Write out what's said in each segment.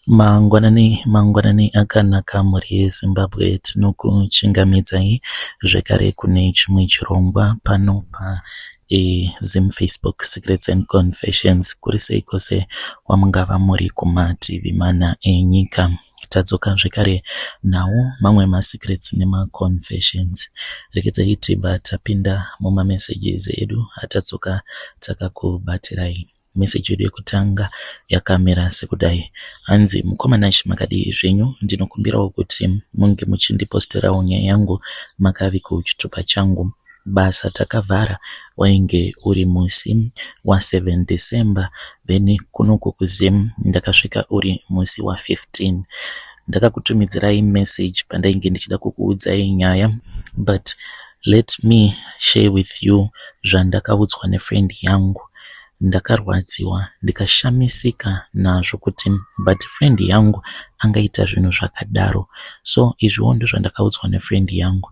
Mangwanani mangwanani akanaka mhuri yeZimbabwe tinokuchingamidzai zvekare kune chimwe chirongwa pano paZim Facebook Secrets and Confessions. Kuri sei kwose kwamungava muri kumativi mana enyika. Tadzoka zvekare nawo mamwe masecrets nemaconfessions. Regedzai tibva tapinda mumamessages edu atadzoka takakubatirai. Message yedu yekutanga yakamira sekudai. Hanzi mukoma Nash makadii zvenyu ndinokumbirawo kuti munge muchindiposterawo nyaya yangu makavigawo chitupa changu. Basa takavhara wainge uri musi wa7 December then kunoku kuZim ndakasvika uri musi wa15. Ndakakutumidzirai message pandainge ndichida kukuudzai nyaya but let me share with you zvandakaudzwa nefriend yangu. Ndakarwadziwa ndikashamisika nazvo kuti but friend yangu angaita zvinhu zvakadaro. So izviwo ndozvandakaudzwa nefriend yangu.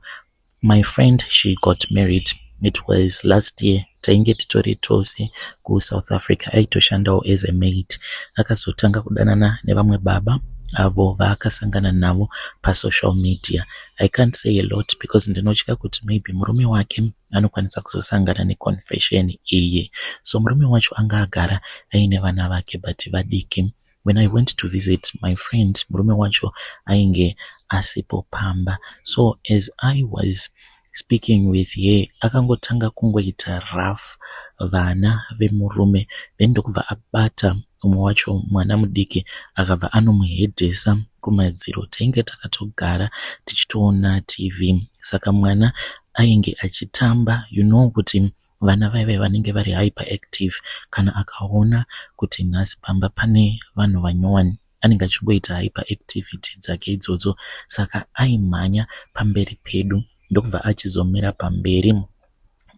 My friend she got married it was last year tainge titori tose kuSouth Africa aitoshandawo as a maid. Akazotanga kudanana nevamwe baba avo vaakasangana navo pasocial media. I can't say a lot because ndinotya kuti maybe murume wake anokwanisa kuzosangana neconfession iyi. So murume wacho anga agara aine vana vake but vadiki. When I went to visit my friend murume wacho ainge asipo pamba. So as I was speaking with her akangotanga kungoita rough vana vemurume then ndokubva abata umwe wacho mwana mudiki akabva anomuhedhesa kumadziro. Tainge takatogara tichitoona TV saka mwana ainge achitamba you know kuti vana vaive vanenge vari hyper active kana akaona kuti nhasi pamba pane vanhu vanyowani anenge achingoita hyper activity dzake idzodzo saka aimhanya pamberi pedu ndokubva achizomira pamberi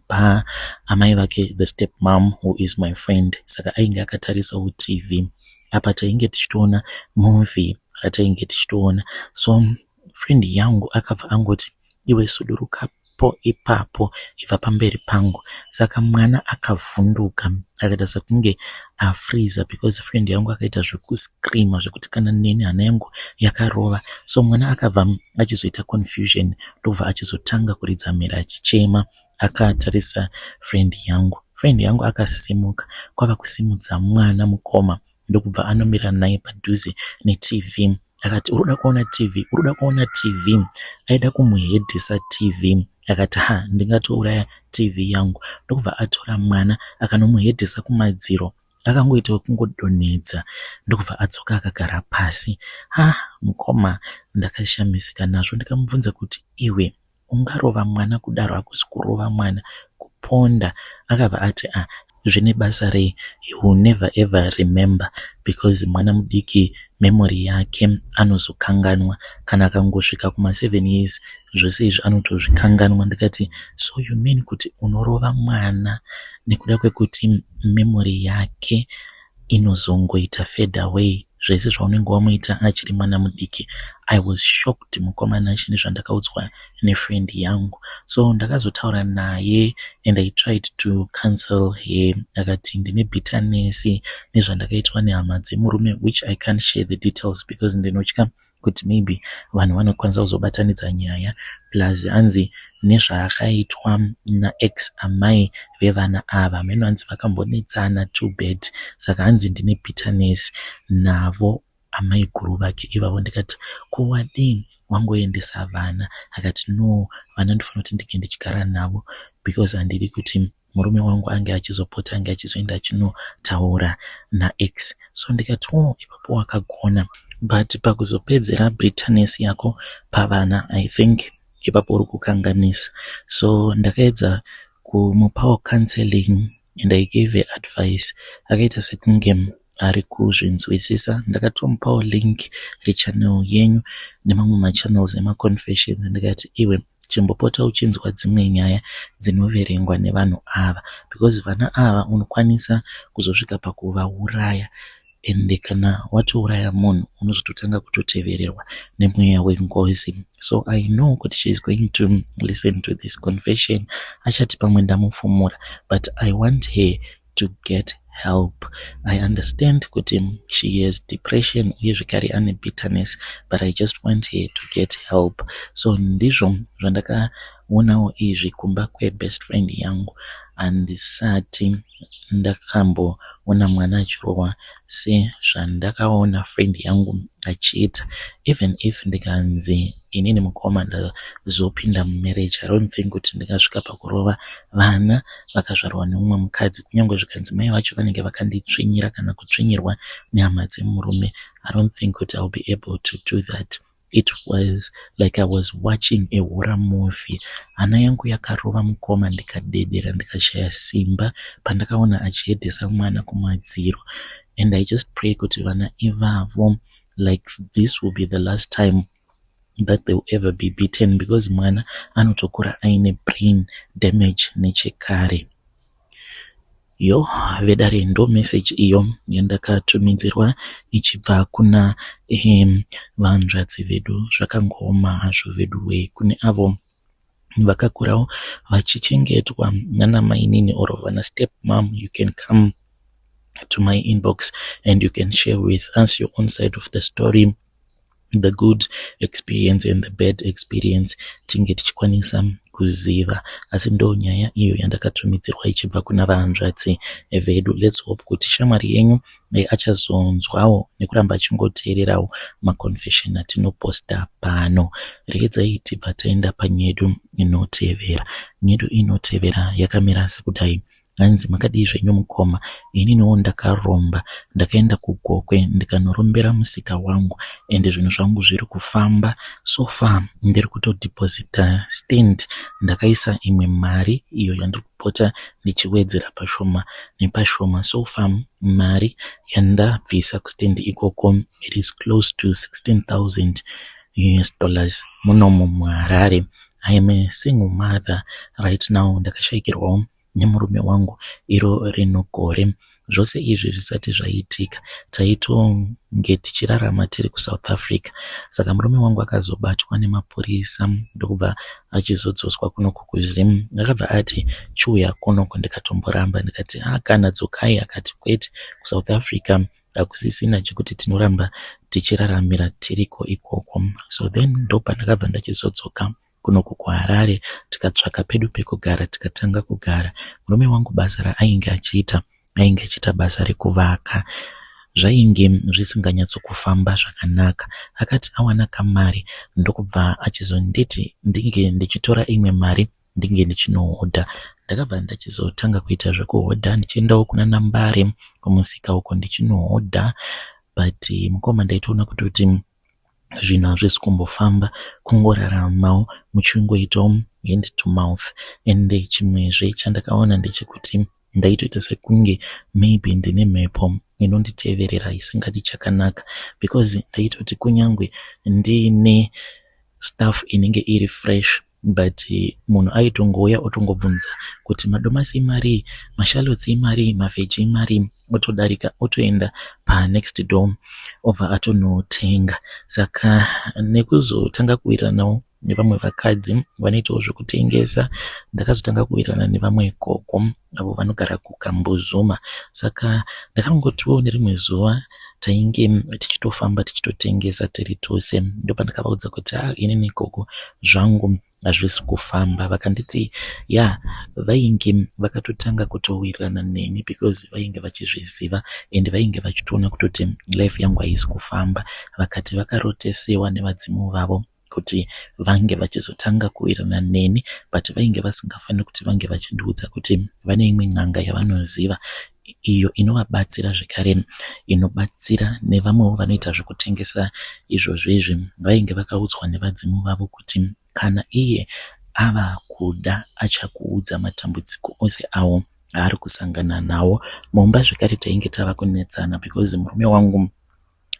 paamai vake the step mom who is my friend saka ainge akatarisawo TV apa tainge tichitoona movie ratainge tichitoona so friend yangu akabva angoti iwe sudurukapo ipapo ibva pamberi pangu saka mwana akavhunduka akaita sekunge afreeza because friend yangu akaita zvekuscreama zvekuti kana neni hana yangu yakarova so mwana akabva achizoita confusion ndobva achizotanga kuridza mhere achichema akatarisa friend yangu. Friend yangu akasimuka kwava kusimudza mwana mukoma ndokubva anomira naye padhuze neTV akati uri kuda kuona TV uri kuda kuona TV aida kumuhedhesa TV akati ha ndingatouraya TV yangu ndokubva atora mwana akanomuhedhesa kumadziro akangoita wekungodonhedza ndokubva adzoka akagara pasi ha mukoma ndakashamisika nazvo ndikamubvunza kuti iwe ungarova mwana kudaro hakusi kurova mwana kuponda akabva ati ah zvine basa rei he will never ever remember because mwana mudiki memory yake anozokanganwa kana akangosvika kuma7 years zvose izvi anotozvikanganwa ndikati so you mean kuti unorova mwana nekuda kwekuti memory yake inozongoita fade away zvese zvaunenge wamuita achiri mwana mudiki i was shocked mukomana nezvandakaudzwa nefriend yangu so ndakazotaura naye and i tried to counsel her akati ndine bitterness nezvandakaitwa nehama dzemurume which i can't share the details because ndinotya kuti maybe vanhu vanokwanisa kuzobatanidza nyaya plus hanzi nezvaakaitwa naex amai vevana ava mheno hanzi vakambonetsana too bad saka hanzi ndine bitterness navo amai guru vake ivavo ndikati ko wadii wangoendesa vana akati no vana ndofanira kuti ndinge ndichigara navo because handidi kuti murume wangu ange achizopota ange achizoenda achinotaura naex so ndikati oh ipapo wakagona but pakuzopedzera bitterness yako pavana i think ipapo uri kukanganisa so ndakaedza kumupawo counseling and i gave her advice akaita sekunge ari kuzvinzwisisa ndakatomupawo link rechannel yenyu nemamwe machannels emaconfessions ndikati iwe chimbopota uchinzwa dzimwe nyaya dzinoverengwa nevanhu ava because vana ava unokwanisa kuzosvika pakuvauraya ende kana watouraya munhu unozototanga kutotevererwa nemweya wengozi so i know kuti she is going to listen to this confession achati pamwe ndamufumura but i want her to get help. I understand kuti she has depression uye zvekare ane bitterness but I just want her to get help. So ndizvo zvandakaonawo izvi kumba kwebest friend yangu. Handisati ndakamboona mwana achirohwa sezvandakaona friend yangu achiita. Even if ndikanzi inini mukoma ndazopinda mumarriage I don't think kuti ndingasvika pakurova vana vakazvarwa neumwe mukadzi kunyange zvikanzi mai vacho vanenge vakanditsvinyira kana kutsvinyirwa nehama dzemurume I don't think kuti I will be able to do that. It was like I was watching a horror movie. Hana yangu yakarova mukoma ndikadedera ndikashaya simba pandakaona achihedhesa mwana kumadziro and I just pray kuti vana ivavo like this will be the last time that they will ever be beaten because mwana anotokura aine brain damage nechekare. Yo vedare ndo message iyo yandakatumidzirwa ichibva kuna vanzvadzi vedu. Zvakangooma hazvo vedu wee kune avo vakakurawo vachichengetwa nana mainini or vana step mom you can come to my inbox and you can share with us your own side of the story the good experience and the bad experience tinge tichikwanisa kuziva asi ndo nyaya iyo yandakatumidzirwa ichibva kuna vahanzvadzi vedu let's hope kuti shamwari yenyu achazonzwawo nekuramba achingoteererawo maconfession atinoposta pano regedzai tibva taenda panyedu inotevera nyedu inotevera yakamira sekudai hanzi makadii zvenyu mukoma ininiwo ndakaromba ndakaenda kugokwe ndikanorombera musika wangu ende zvinhu zvangu zviri kufamba so far ndiri kutodhipozita stand ndakaisa imwe mari iyo yandiri kupota ndichiwedzera pashoma nepashoma so far mari yandabvisa kustand ikoko it is close to 16000 US dollars munomu muharare I am a single mother right now ndakashayikirwawo nemurume wangu iro rino gore zvose izvi zvisati zvaitika taitonge tichirarama tiri kusouth africa saka murume wangu akazobatwa nemapurisa ndokubva achizodzoswa kunoku kuzim akabva ati chiuya kunoku ndikatomboramba ndikati a kana dzokai akati kwete kusouth africa hakusisina chekuti tinoramba tichiraramira tiriko ikoko so then ndopandakabva ndachizodzoka kunoku kuharare tikatsvaka pedu pekugara tikatanga kugara murume wangu basa raainge achiita ainge achiita basa rekuvaka zvainge zvisinganyatsokufamba zvakanaka akati awana kamari ndokubva achizonditi ndinge ndichitora imwe mari ndinge ndichinohodha ndakabva ndachizotanga kuita zvekuhodha ndichiendawo kuna nambare kumusika uko ndichinohodha but mukoma ndaitoona kutoti zvinhu hazvisi kumbofamba kungoraramawo muchingoitawo hand to mouth ende chimwezve chandakaona ndechekuti ndaitoita sekunge maybe ndine mhepo inonditeverera isingadi chakanaka because ndaitoti kunyangwe ndiine stuff inenge iri fresh but munhu aitongouya otongobvunza kuti madomasi imarii mashallots imarii mavheji imarii otodarika otoenda panext door obva atonotenga saka nekuzotanga kuwiriranawo nevamwe vakadzi vanoitawo zvekutengesa ndakazotanga kuwirirana nevamwe gogo avo vanogara kukambuzuma saka ndakangotiwo nerimwe zuva tainge tichitofamba tichitotengesa tiri tose ndopandakavaudza kuti a inini gogo zvangu hazvisi kufamba vakanditi ya vainge vakatotanga kutowirirana neni because vainge vachizviziva and vainge vachitoona kutoti life yangu haisi kufamba vakati vakarotesewa nevadzimu vavo kuti vange vachizotanga kuwirirana neni but vainge vasingafaniri kuti vange vachindiudza kuti vane imwe n'anga yavanoziva iyo inovabatsira zvekare inobatsira nevamwewo vanoita zvekutengesa izvozvo izvi vainge vakaudzwa nevadzimu vavo kuti kana iye ava kuda achakuudza matambudziko ose awo aari kusangana nawo mumba zvekare tainge tava kunetsana because murume wangu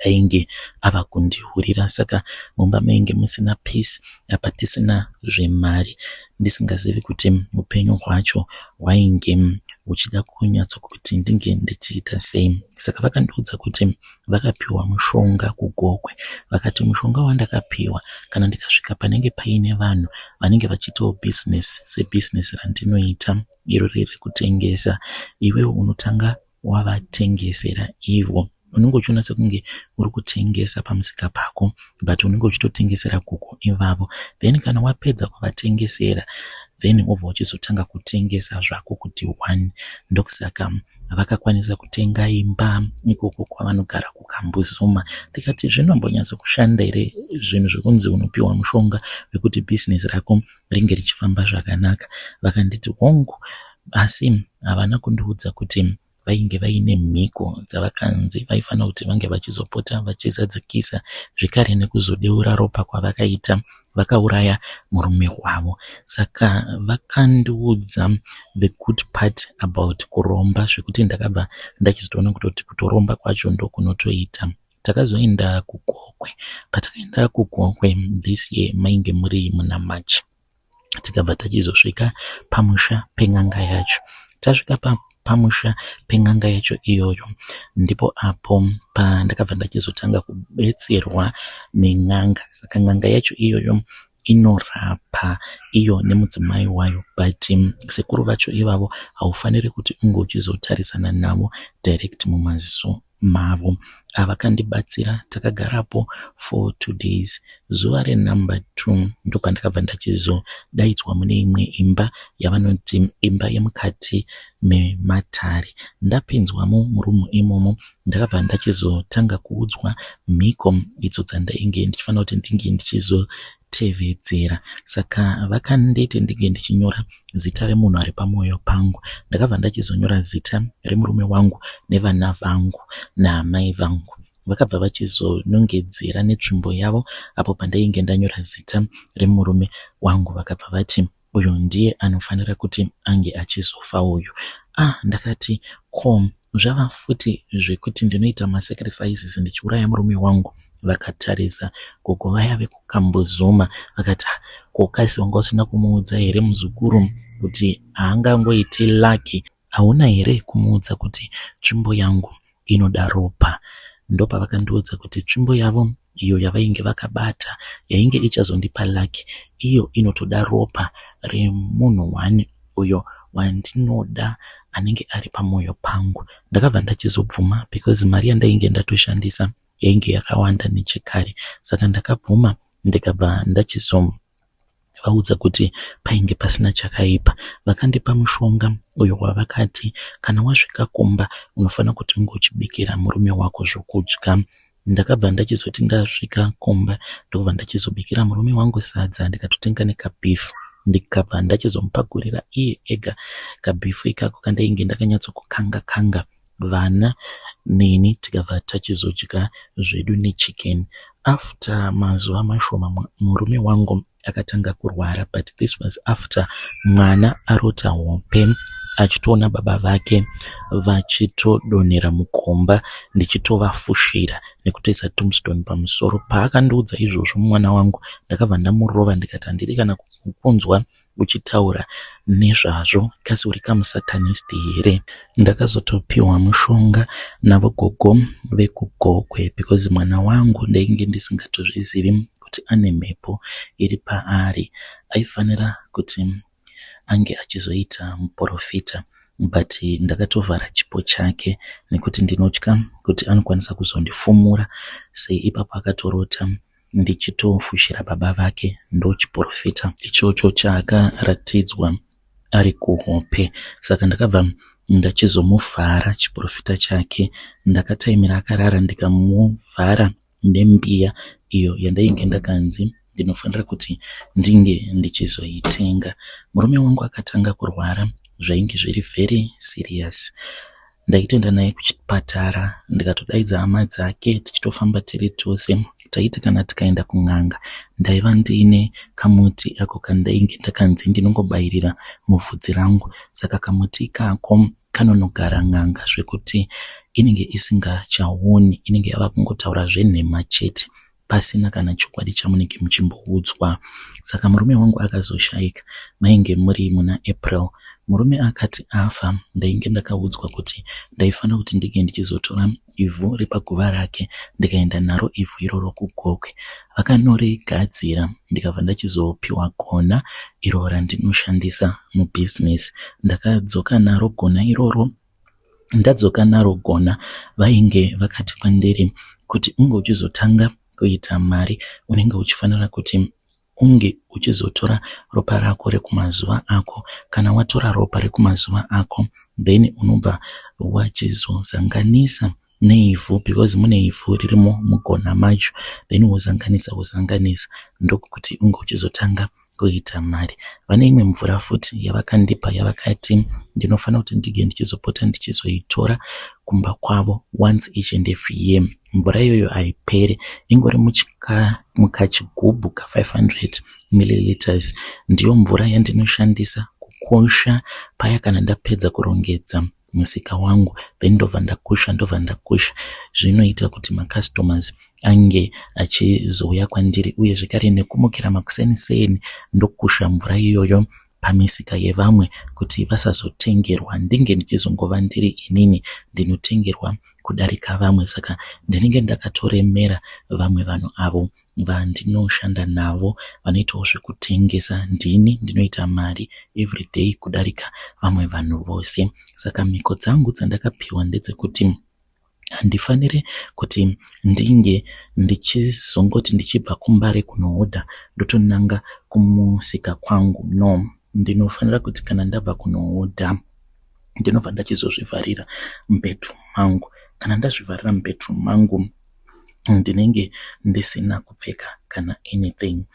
ainge ava kundihurira saka mumba mainge musina peace apa tisina zvemari ndisingazivi kuti upenyu hwacho hwainge huchida kunyatsokuti ndinge ndichiita sei saka vakandiudza kuti vakapiwa mushonga kugokwe vakati mushonga wandakapiwa kana ndikasvika panenge paine vanhu vanenge vachiitawo bhizinesi sebhizinesi randinoita iro riri rekutengesa iwewe unotanga wavatengesera ivo. Unenge uchiona sekunge uri kutengesa pamusika pako but unenge uchitotengesera gogo ivavo. Then kana wapedza kuvatengesera then wobva uchizotanga kutengesa zvako kuti one. Ndokusaka vakakwanisa kutenga imba ikoko kwavanogara kuKambuzuma. Ndikati zvinombonyatsokushanda here zvinhu zvekunzi unopiwa mushonga wekuti bhizinesi rako ringe richifamba zvakanaka. Vakanditi hongu asi havana kundiudza kuti vainge vaine mhiko dzavakanzi vaifanira kuti vange vachizopota vachizadzikisa zvekare nekuzodeura ropa kwavakaita vakauraya murume wavo. Saka vakandiudza the good part about kuromba zvekuti ndakabva ndachizotoona kutoti kutoromba kwacho ndokunotoita. Takazoenda kuGokwe. Patakaenda kuGokwe this year mainge muri muna March. Tikabva tachizosvika pamusha pen'anga yacho. Tasvika pamusha pen'anga yacho iyoyo ndipo apo pandakabva ndachizotanga kubetserwa nen'anga. Saka n'anga yacho iyoyo inorapa iyo nemudzimai wayo but sekuru vacho ivavo haufaniri kuti unge uchizotarisana navo direct mumaziso mavo. Vakandibatsira takagarapo for 2 days. Zuva renumber 2 ndopandakabva ndachizodaidzwa mune imwe imba yavanoti imba yemukati mematare. Ndapinzwamo murumu imomo ndakabva ndachizotanga kuudzwa mhiko idzo dzandainge ndichifanira kuti ndinge ndichizotevedzera. Saka vakanditi ndinge ndichinyora zita remunhu ari pamwoyo pangu. Ndakabva ndachizonyora zita remurume wangu nevana vangu naamai vangu. Vakabva vachizonongedzera netsvimbo yavo apo pandainge ndanyora zita remurume wangu vakabva vati uyu ndiye anofanira kuti ange achizofa uyu. Ah ndakati ko zvava futi zvekuti ndinoita masacrifices ndichiuraya murume wangu. Vakatarisa gogo vaya vekuKambuzuma vakati ah ko kasi wanga usina kumuudza here muzukuru kuti haangangoiti lucky. Hauna here kumuudza kuti tsvimbo yangu inoda ropa. Ndopavakandiudza kuti tsvimbo yavo iyo yavainge vakabata yainge ichazondipa lucky iyo inotoda ropa remunhu one uyo wandinoda anenge ari pamwoyo pangu. Ndakabva ndachizobvuma because mari yandainge ndatoshandisa yainge yakawanda nechekare saka ndakabvuma ndikabva ndachizovaudza kuti painge pasina chakaipa. Vakandipa mushonga uyo wavakati kana wasvika kumba unofanira kuti unge uchibikira murume wako zvokudya. Ndakabva ndachizoti ndasvika kumba ndokubva ndachizobikira murume wangu sadza ndikatotenga nekabeef ndikabva ndachizomupagurira iye ega kabeef ikako kandainge ndakanyatsokukanga kanga vana neni tikabva tachizodya zvedu nechicken. After mazuva mashoma murume wangu akatanga kurwara but this was after mwana arota hope achitoona baba vake vachitodonhera mugomba ndichitovafushira nekutoisa tombstone pamusoro. Paakandiudza izvozvo mwana wangu ndakabva ndamurova ndikati handidi kana kukunzwa uchitaura nezvazvo kasi uri kamusatanist here. Ndakazotopiwa mushonga navo gogo vekuGokwe because mwana wangu ndainge ndisingatozvizivi kuti ane mhepo iri paari. Aifanira kuti ange achizoita muporofita but ndakatovhara chipo chake nekuti ndinotya kuti anokwanisa kuzondifumura seipapo akatorota ndichitofushira baba vake ndochiporofita ichocho chaakaratidzwa ari kuhope. Saka ndakabva ndachizomuvhara chiporofita chake. Ndakataimira akarara ndikamuvhara nembiya iyo yandainge ndakanzi ndinofanira kuti ndinge ndichizoitenga. Murume wangu akatanga kurwara zvainge zviri very serious. Ndaitoenda naye kuchipatara ndikatodaidza hama dzake tichitofamba tiri tose. Taiti kana tikaenda kun'anga ndaiva ndiine kamuti ako kandainge ndakanzi ndinongobairira muvhudzi rangu. Saka kamuti ikako kanonogara n'anga zvekuti inenge isingachaoni inenge yava kungotaura zvenhema chete pasina kana chokwadi chamunenge muchimboudzwa. Saka murume wangu akazoshaika mainge muri muna April. Murume akati afa ndainge ndakaudzwa kuti ndaifanira kuti ndinge ndichizotora ivhu repaguva rake ndikaenda naro ivhu iroro kuGokwe. Vakanorigadzira ndikabva ndachizopiwa gona iro randinoshandisa mubhizinesi. Ndakadzoka naro gona iroro. Ndadzoka naro gona vainge vakati kwandiri kuti unge uchizotanga kuita mari unenge uchifanira kuti unge uchizotora ropa rako rekumazuva ako. Kana watora ropa rekumazuva ako then unobva wachizozanganisa neivhu because mune ivhu ririmo mugona macho then wozanganisa wozanganisa ndokuti unge uchizotanga kuita mari. Vane imwe mvura futi yavakandipa yavakati ndinofanira kuti ndinge ndichizopota ndichizoitora kumba kwavo once each and every year. Mvura iyoyo haipere ingori mukachigubhu ka500 milliliters. Ndiyo mvura yandinoshandisa kukosha paya kana ndapedza kurongedza musika wangu then ndobva ndakusha ndobva ndakusha. Zvinoita kuti macustomers ange achizouya kwandiri uye zvekare nekumukira makuseni seni ndokusha mvura iyoyo pamisika yevamwe kuti vasazotengerwa ndinge ndichizongova ndiri inini ndinotengerwa kudarika vamwe saka ndinenge ndakatoremera vamwe vanhu avo vandinoshanda navo vanoitawo zvekutengesa. Ndini ndinoita mari everyday kudarika vamwe vanhu vose. Saka mhiko dzangu dzandakapiwa ndedzekuti handifaniri kuti ndinge ndichizongoti ndichibva kuMbare kunohodha ndotonanga kumusika kwangu. No, ndinofanira kuti kana ndabva kunohodha ndinobva ndachizozvivharira mubedroom mangu. Kana ndazvivharira mubedroom mangu ndinenge ndisina kupfeka kana anything.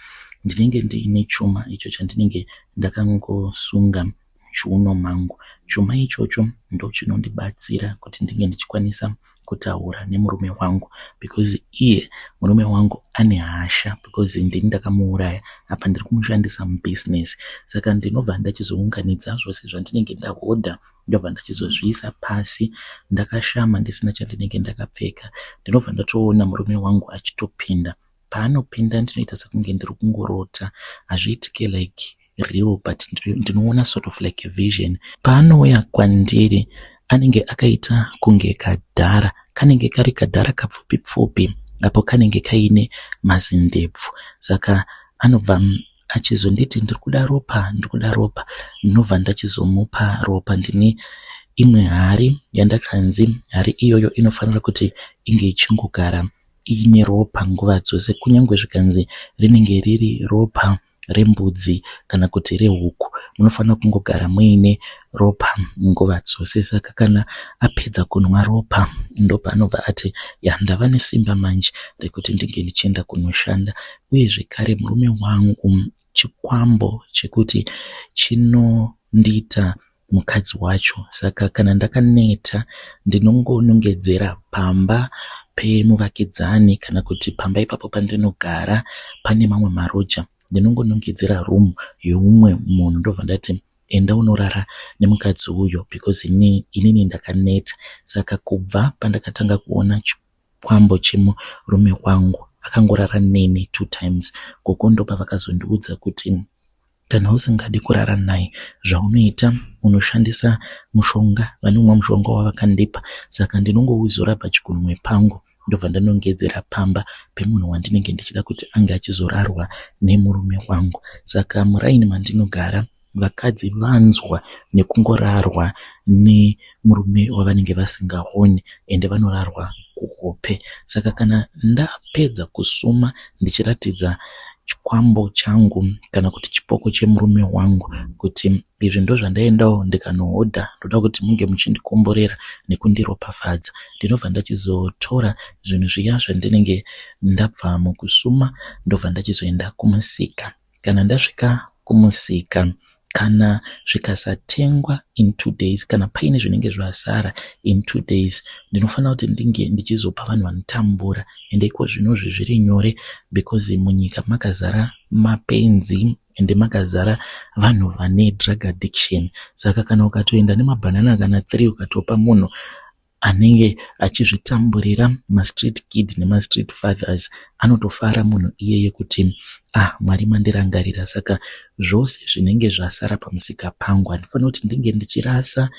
Ndinenge ndiine chuma icho chandinenge ndakangosunga muchiuno mangu. Chuma ichocho ndochinondibatsira kuti ndinge ndichikwanisa kutaura nemurume wangu because iye murume wangu ane hasha because ndini ndakamuuraya apa ndiri kumushandisa mubusiness. Saka ndinobva ndachizounganidza zvose zvandinenge ndahodha ndobva ndachizozviisa pasi ndakashama ndisina chandinenge ndakapfeka. Ndinobva ndatoona murume wangu achitopinda. Paanopinda ndinoita sekunge ndiri kungorota. Hazviitike like real but ndinoona sort of like a vision. Paanouya kwandiri anenge akaita kunge kadhara. Kanenge kari kadhara kapfupi pfupi apo kanenge kaine mazindebvu. Saka anobva achizonditi ndiri kuda ropa, ndiri kuda ropa. Ndinobva ndachizomupa ropa. Ndine imwe hari yandakanzi hari iyoyo inofanira kuti inge ichingogara iine ropa nguva dzose kunyange zvikanzi rinenge riri ropa rembudzi kana kuti rehuku munofanira kungogara muine ropa nguva dzose. Saka kana apedza kunwa ropa ndopaanobva ati ya ndava nesimba manje rekuti ndinge ndichienda kunoshanda. Uye zvekare murume wangu chikwambo chekuti chinondiita mukadzi wacho. Saka kana ndakaneta ndinongonongedzera pamba pemuvakidzani kana kuti pamba ipapo pandinogara pane mamwe maroja. Ndinongonongedzera room yeumwe munhu ndobva ndati enda unorara nemukadzi uyo because inini ndakaneta. Saka kubva pandakatanga kuona chikwambo chemurume wangu akangorara neni 2 times. Gogo ndopavakazondiudza kuti kana usingadi kurara naye zvaunoita unoshandisa mushonga. Vane umwe mushonga wavakandipa saka ndinongouzora pachigunwe pangu ndobva ndanongedzera pamba pemunhu wandinenge ndichida kuti ange achizorarwa nemurume wangu. Saka muraini mandinogara vakadzi vanzwa nekungorarwa nemurume wavanenge vasingaoni ende vanorarwa kuhope. Saka kana ndapedza kusuma ndichiratidza chikwambo changu kana kuti chipoko chemurume wangu kuti izvi ndozvandaendawo ndikanohodha ndoda kuti munge muchindikomborera nekundiropafadza. Ndinobva ndachizotora zvinhu zviya zvandinenge ndabva mukusuma ndobva ndachizoenda kumusika. Kana ndasvika kumusika kana zvikasatengwa in 2 days kana paine zvinenge zvasara in 2 days ndinofanira kuti ndinge ndichizopa vanhu vanotambura. Ende iko zvinozvi zviri nyore because munyika makazara mapenzi ende makazara vanhu vane drug addiction. Saka kana ukatoenda nemabhanana kana 3 ukatopa munhu anenge achizvitamburira mastreet kid nemastreet fathers anotofara munhu iyeye kuti ah Mwari mandirangarira. Saka zvose zvinenge zvasara pamusika pangu handifaniri kuti ndinge ndichirasa.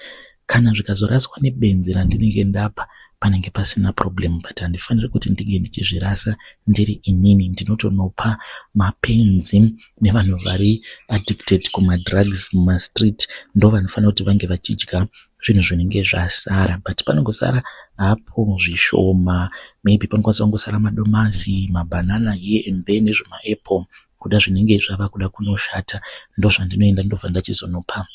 Kana zvikazoraswa nebenzi randinenge ndapa panenge pasina problem but handifaniri kuti ndinge ndichizvirasa ndiri inini. Ndinotonopa mapenzi nevanhu vari addicted kumadrugs mumastreet ndovanofanira kuti vange vachidya zvinhu zvinenge zvasara, but panongosara hapo zvishoma. Maybe panokwanisa kungosara madomasi, mabanana here and there nezvimaapple kuda zvinenge zvava kuda kunoshata, ndozvandinoenda ndobva ndachizonopa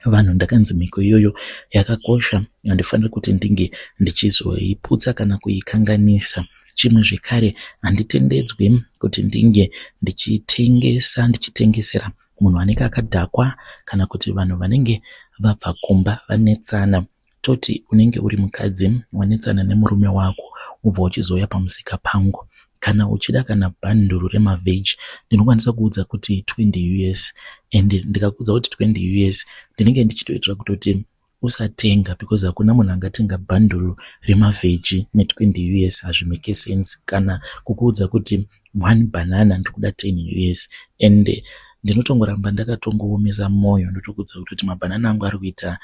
vanhu. Ndakanzi mhiko iyoyo yakakosha, handifaniri kuti ndinge ndichizoiputsa kana kuikanganisa. Chimwe zvekare, handitendedzwi kuti ndinge ndichitengesa, ndichitengesera munhu anenge akadhakwa kana kuti vanhu vanenge vabva kumba vanetsana. Toti unenge uri mukadzi wanetsana nemurume wako, ubva uchizouya pamusika pangu, kana uchida kana bhanduru remavheji, ndinokwanisa kuudza kuti 20 US, and ndikakuudza kuti 20 US, ndinenge ndichitoitira kutoti usatenga, because hakuna munhu angatenga bhanduru remavheji ne20 US, hazvimake sense. Kana kukuudza kuti one banana ndiri kuda 10 US, and ndinotongoramba ndakatongoomesa mwoyo, ndotokuudza kutoti mabhanana angu ari kuita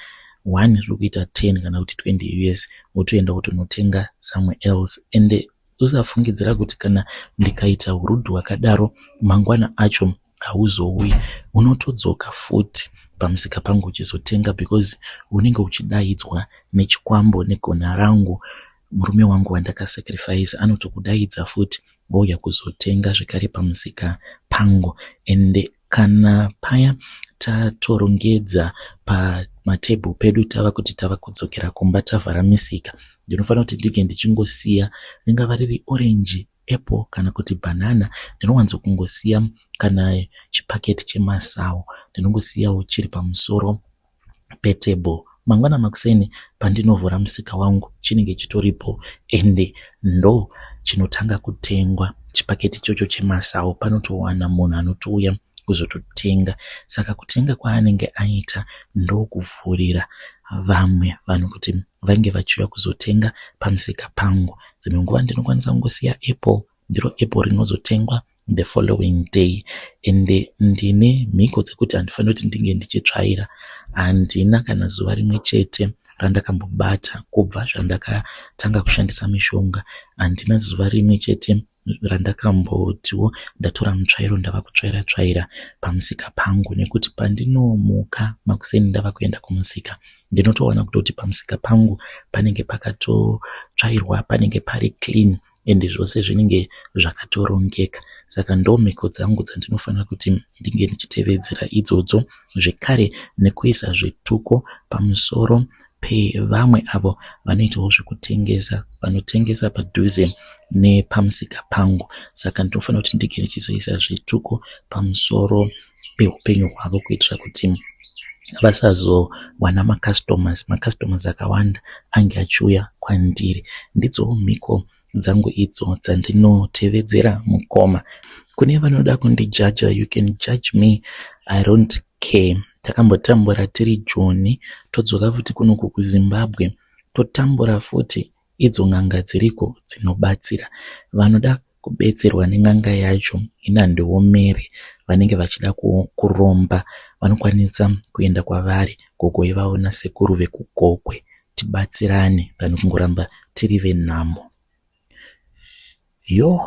1, riri kuita 10 kana kuti 20 US, wotoenda kutonotenga somewhere else. And usafungidzira kuti kana ndikaita urudhu hwakadaro, mangwana acho hauzouyi. Unotodzoka futi pamusika pangu uchizotenga, because unenge uchidaidzwa nechikwambo negona rangu. Murume wangu wandakasacrifice anotokudaidza futi, wouya kuzotenga zvekare pamusika pangu. And kana paya tatorongedza pamatebhuru pedu, tava kuti tava kudzokera kumba, tavhara misika, ndinofanira kuti ndinge ndichingosiya ringava riri orange, apple kana kuti banana. Ndinowanzokungosiya kana chipaketi chemasau, ndinongosiyawo chiri pamusoro petable. Mangwana makuseni pandinovhura musika wangu, chinenge chitoripo, ende ndo chinotanga kutengwa chipaketi ichocho chemasau. Panotowana munhu anotouya kuzototenga. Saka kutenga kwaanenge aita ndokuvhurira vamwe vanhu kuti vange vachiuya kuzotenga pamusika pangu. Dzimwe nguva ndinokwanisa kungosiya apple, ndiro apple rinozotengwa the following day. Ende ndine mhiko dzekuti handifaniri kuti ndinge ndichitsvaira. Handina kana zuva rimwe chete randakambobata kubva zvandakatanga kushandisa mishonga. Handina zuva rimwe chete randakambotiwo ndatora mutsvairo, ndava kutsvaira tsvaira pamusika pangu, nekuti pandinomuka makuseni ndava kuenda kumusika, ndinotowana kutoti pamusika pangu panenge pakatotsvairwa, panenge pari clean, ende zvose zvinenge zvakatorongeka. Saka ndo mhiko dzangu dzandinofanira kuti ndinge ndichitevedzera idzodzo, zvekare nekuisa zvituko pamusoro pevamwe avo vanoitawo zvekutengesa, vanotengesa padhuze nepamusika pangu. Saka ndinofanira kuti ndinge ndichizoisa zvituko pamusoro peupenyu hwavo kuitira kuti vasazowana macustomers, macustomers akawanda ange achiuya kwandiri. Ndidzowo mhiko dzangu idzo dzandinotevedzera, mukoma. Kune vanoda kundijaja, you can judge me, I don't care. Takambotambura tiri Joni, todzoka futi kunoku kuZimbabwe, totambura futi. Idzo n'anga dziriko dzinobatsira. Vanoda kubetserwa nen'anga yacho, ini handiomeri. Vanenge vachida kuromba vanokwanisa kuenda kwavari gogo ivavo nasekuru vekuGokwe, tibatsirane pane kungoramba tiri venhamo. Yo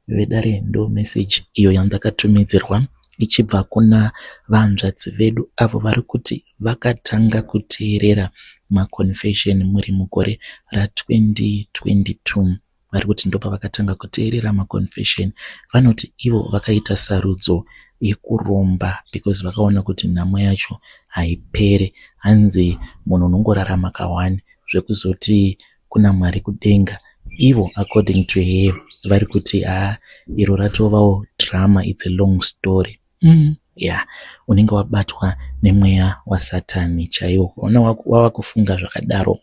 vedare, ndo meseji iyo yandakatumidzirwa ichibva kuna vanzvadzi vedu avo vari kuti vakatanga kuteerera maconfession muri mugore ra2022. Vari kuti ndopavakatanga kuteerera maconfession. Vanoti ivo vakaita sarudzo yekuromba because vakaona kuti nhamo yacho haipere. Hanzi munhu unongorarama kawani, zvekuzoti kuna Mwari kudenga, ivo according to her vari kuti haa, iro ratovawo drama, it's a long story. Yeah, unenge wabatwa nemweya wasatani chaiwo ona wava kufunga zvakadaro.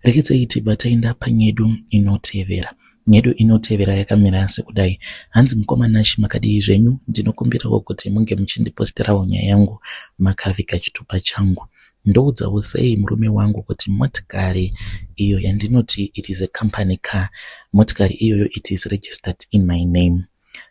Rekedzai tibva taenda panyedu inotevera. Nyedu inotevera yakamira sekudai. Hanzi, "Mukoma Nashi, makadii zvenyu? Ndinokumbirawo kuti munge muchindiposterawo nyaya yangu makaviga chitupa changu. Ndoudzawo sei murume wangu kuti motikari iyo yandinoti it is a company car, motikari iyoyo it is registered in my name?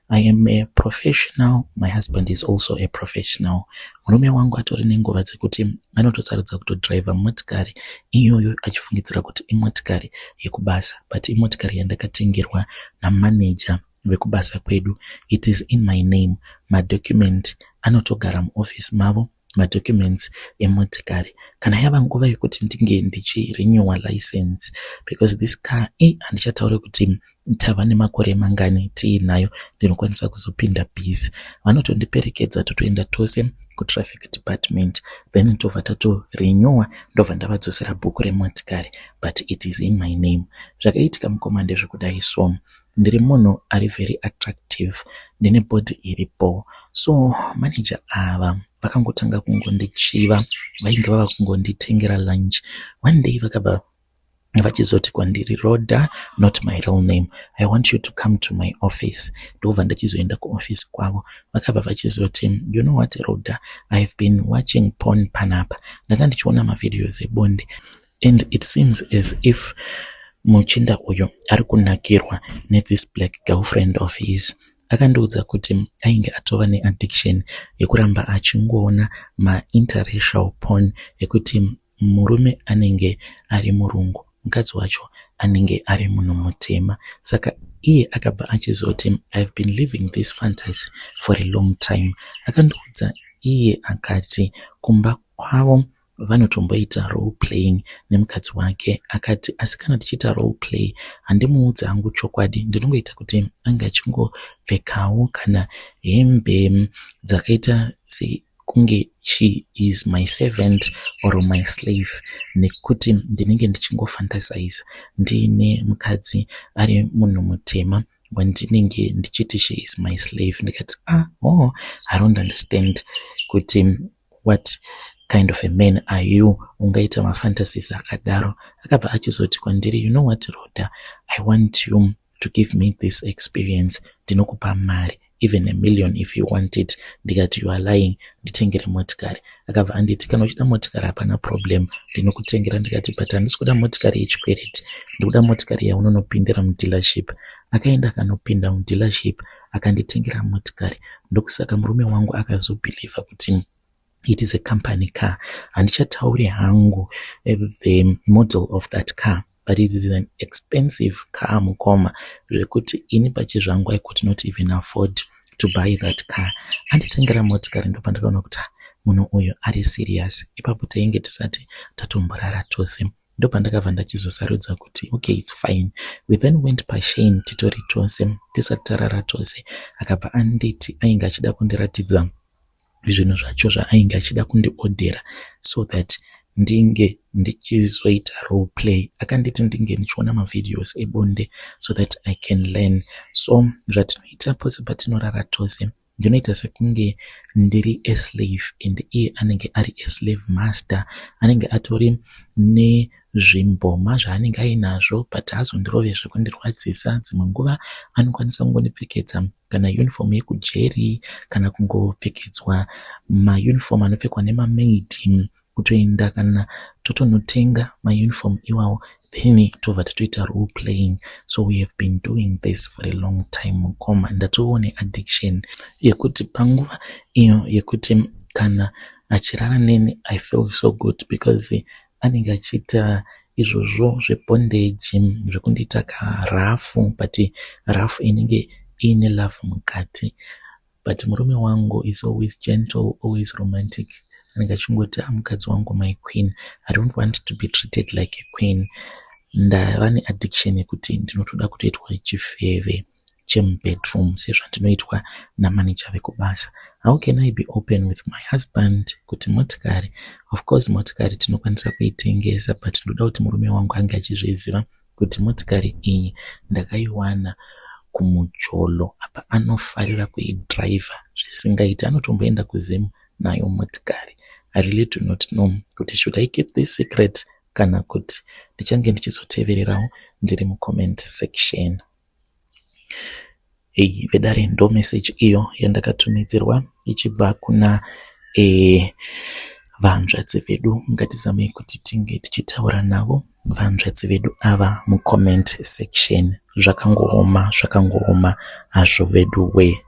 I am a professional, my husband is also a professional. Murume wangu atori nenguva dzekuti anotosarudza kutodhiraivha motikari iyoyo achifungidzira kuti imotikari yekubasa, but imotikari yandakatengerwa namaneja vekubasa kwedu. It is in my name. Madocument anotogara muofisi mavo. madocuments emotikari. Kana yava nguva yekuti ndinge ndichirenewa license because this car i handichatauri kuti tava nemakore mangani tiinayo, ndinokwanisa kuzopinda busy. Vanotondiperekedza totoenda tose kutraffic department, then tobva tatorenewa, ndobva ndavadzosera bhuku remotikari, but it is in my name. Zvakaitika mukoma ndezvekudai, so ndiri munhu ari very attractive, ndine body iripo. So manager ava vakangotanga kungondichiva, vainge vava kungonditengera lunch. One day vakabva vachizoti kwandiri, "Roda," not my real name, "I want you to come to my office." Ndobva ndachizoenda kuoffice kwavo. Vakabva vachizoti, "You know what, Roda, I have been watching porn panapa. Ndanga ndichiona mavideos ebonde and it seems as if muchinda uyu ari kunakirwa nethis black girlfriend of his." Akandiudza kuti ainge atova neaddiction yekuramba achingoona mainterracial porn, ekuti murume anenge ari murungu, mukadzi wacho anenge ari munhu mutema. Saka iye akabva achizoti, "I have been living this fantasy for a long time." Akandiudza iye akati kumba kwavo vanotomboita role playing nemukadzi wake. Akati, "Asi kana tichiita role play, handimuudzi hangu chokwadi. Ndinongoita kuti ange achingopfekawo kana hembe dzakaita sekunge she is my servant or my slave, nekuti ndinenge ndichingofantasiza ndiine mukadzi ari munhu mutema wandinenge ndichiti she is my slave." Ndikati, "Ah, oh, I don't understand kuti what kind of a man are you ungaita mafantasies akadaro." Akabva achizoti kwandiri, "You know what, Roda, I want you to give me this experience. Ndinokupa mari, even a million if you want it." Ndikati, "You are lying, nditengere motikari." Akabva anditi, "Kana uchida motikari hapana problem, ndinokutengera." Ndikati, "But handisi kuda motikari yechikwereti, ndikuda motikari yaunonopindira mudealership." Akaenda akanopinda mudealership, akanditengera motikari. Ndokusaka murume wangu akazobhilivha kuti it is a company car. Handichatauri hangu the model of that car, but it is an expensive car mukoma, zvekuti ini pachezvangu I could not even afford to buy that car. Anditengera motikari, ndopandakaona kuti munhu uyu ari serious. Ipapo tainge tisati tatomborara tose. Ndopandakabva ndachizosarudza kuti okay, it's fine. We then went pashain titori tose, tisati tarara tose. Akabva anditi ainge achida kundiratidza zvinhu zvacho zvaainge achida kundiodhera so that ndinge ndichizoita role play. Akanditi ndinge ndichiona mavideos ebonde so that I can learn. So zvatinoita pose patinorara tose, ndinoita sekunge ndiri aslave and iye anenge ari aslave master. Anenge atori nezvimboma zvaanenge ainazvo, but haazondirove zvekundirwadzisa. Dzimwe nguva anokwanisa kungondipfekedza kana uniform yekujeri, kana kungopfekedzwa mauniform anopfekwa nemamaid, kutoenda kana totonotenga mauniform iwawo, then tobva tatoita role playing. So we have been doing this for a long time mukoma. Ndatowo neaddiction yekuti panguva iyo yekuti kana achirara neni, I feel so good because anenge achiita izvozvo zvebondage, zvekundiita karough, but rough inenge iine love mukati. But murume wangu is always gentle, always romantic. Anenge achingoti, "Mukadzi wangu, my queen." I don't want to be treated like a queen. Ndava neaddiction yekuti ndinotoda kutoitwa chifeve chemubedroom sezvandinoitwa namanager vekubasa. How can I be open with my husband kuti motikari, of course motikari tinokwanisa kuitengesa, but ndoda kuti murume wangu ange achizviziva kuti motikari iyi ndakaiwana kumujolo. Apa anofarira kuidhiraivha zvisingaiti, anotomboenda kuZim nayo motikari. I really do not know kuti should I keep this secret kana kuti ndichange ndichizotevererawo ndiri mucomment section. Ei vedare, ndo message iyo yandakatumidzirwa ichibva kuna vanzvadzi vedu. Ngatizamei kuti tinge tichitaura navo vanzvadzi vedu ava mucomment section. Zvakangooma, zvakangooma hazvo vedu we.